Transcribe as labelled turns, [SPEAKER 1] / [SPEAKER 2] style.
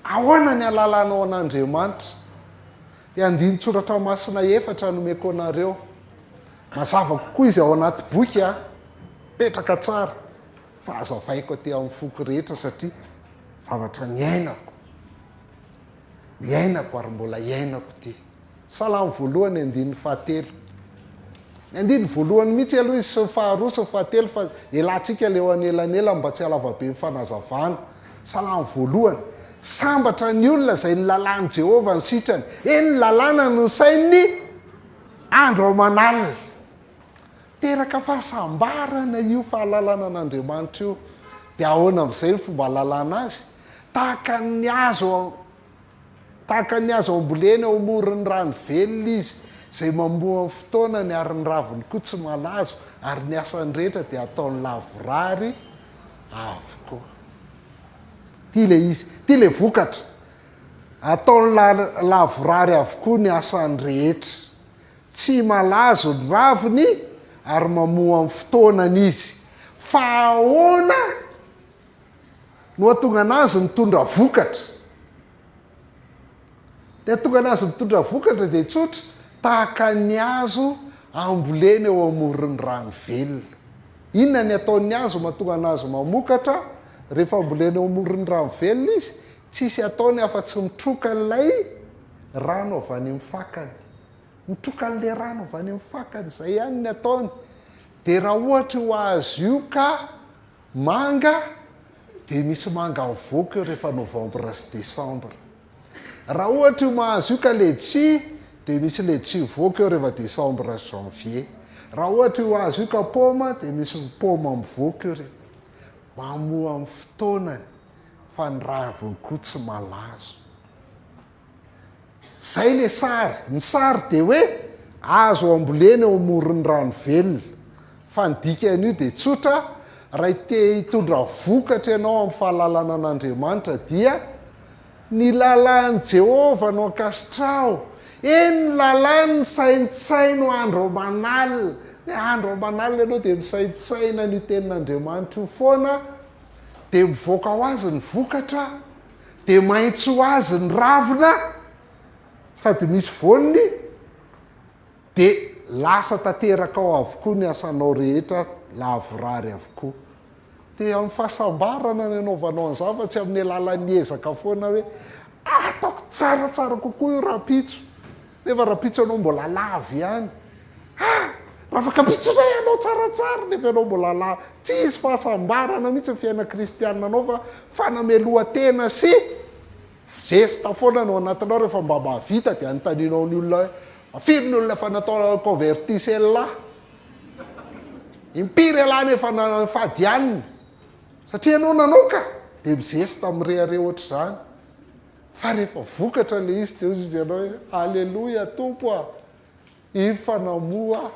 [SPEAKER 1] Ahoana ny halalanao an'Andriamanitra? Dia andinin-tsoratra masina efatra nomeko anareo. Mazava kokoa izy ao anaty boky a! Mipetraka tsara fa hazavaiko aty amin'ny foko rehetra satria zavatra niainako. Iainako ary mbola iainako ity. Salamo voalohany andininy fahatelo. Ny andininy voalohany mihitsy aloha izy sy ny faharoa sy ny fahatelo fa elantsika ilay eo anelanelany mba tsy halava be ny fanazavana. Salamo voalohany. Sambatra ny olona izay ny lalàn'i Jehovah ny sitrany. Eny, ny lalàna no saininy andro aman'alina. Teraka fahasambarana io fahalalana an'Andriamanitra io. Dia ahoana amin'izay ny fomba ahalalana azy? Tahaka ny hazo tahaka ny hazo ambolena eo amoron'ny rano velona izy, izay mamoa amin'ny fotoanany ary ny raviny koa tsy malazo, ary ny asany rehetra dia ataony lavorary avokoa. Ity ilay izy, ity ilay vokatra. Ataony lavorary avokoa ny asany rehetra. Tsy malazo ny raviny ary mamoa amin'ny fotoanany izy. Fa ahoana no hahatonga anazy mitondra vokatra? Ny hahatonga anazy mitondra vokatra dia tsotra, tahaka ny hazo ambolena eo amoron'ny rano velona. Inona ny ataon'ny hazo mahatonga anazy mamokatra rehefa ambolena eo amoron'ny rano velona izy? Tsisy ataony afa-tsy mitroka an'ilay rano avy any amin'ny fakany. Mitroka an'ilay rano avy any amin'ny fakany, izay ihany ny ataony. Dia raha ohatra io hazo io ka manga, dia misy manga mivoaka eo rehefa novembre sy décembre. Raha ohatra io mahazo io ka letchi, dia misy letchi mivoaka eo rehefa décembre sy janvier. Raha ohatra io hazo io ka paoma, dia misy paoma mivoaka eo rehefa. Mamoa amin'ny fotoanany, fa ny raviny koa tsy malazo. Zay le sary, ny sary dia hoe azo ambolena eo amoron'ny rano velona. Fa ny dikan'io dia tsotra, raha te hitondra vokatra ianao amin'ny fahalalana an'Andriamanitra dia ny lalàn'i Jehovah no ankasitraho. Eny ny lalàny saintsaino andro aman'alina. Ny andro aman'alina ianao dia misaintsaina an'io tenin'Andriamanitra io foana dia mivoaka ho azy ny vokatra. Dia maitso ho azy ny ravina sady misy voany dia lasa tanteraka ao avokoa ny asanao rehetra lavorary avokoa. Dia amin'ny fahasambarana ny anaovanao an'izany fa tsy amin'ny alalan'ny ezaka foana hoe ataoko tsaratsara kokoa io rahampitso nefa rahampitso ianao mbola lavo ihany. Ah! Raha afaka ampitso indray ianao tsaratsara nefa ianao mbola lavo. Tsy hisy fahasambarana mihitsy ny fiainana kristianina anao fa fanamelohan-tena sy geste foana no anatinao rehefa mba mahavita dia anontanianao ny olona hoe firy ny olona efa natao converti celle-là? Impiry ialahy no efa nifady hanina? Satria ianao nanao ka! Dia mizesta mirehareha ohatr'izany. Fa rehefa vokatra ilay izy dia hoy izy ianao hoe Aleloia Tompo a! Efa namoa aho.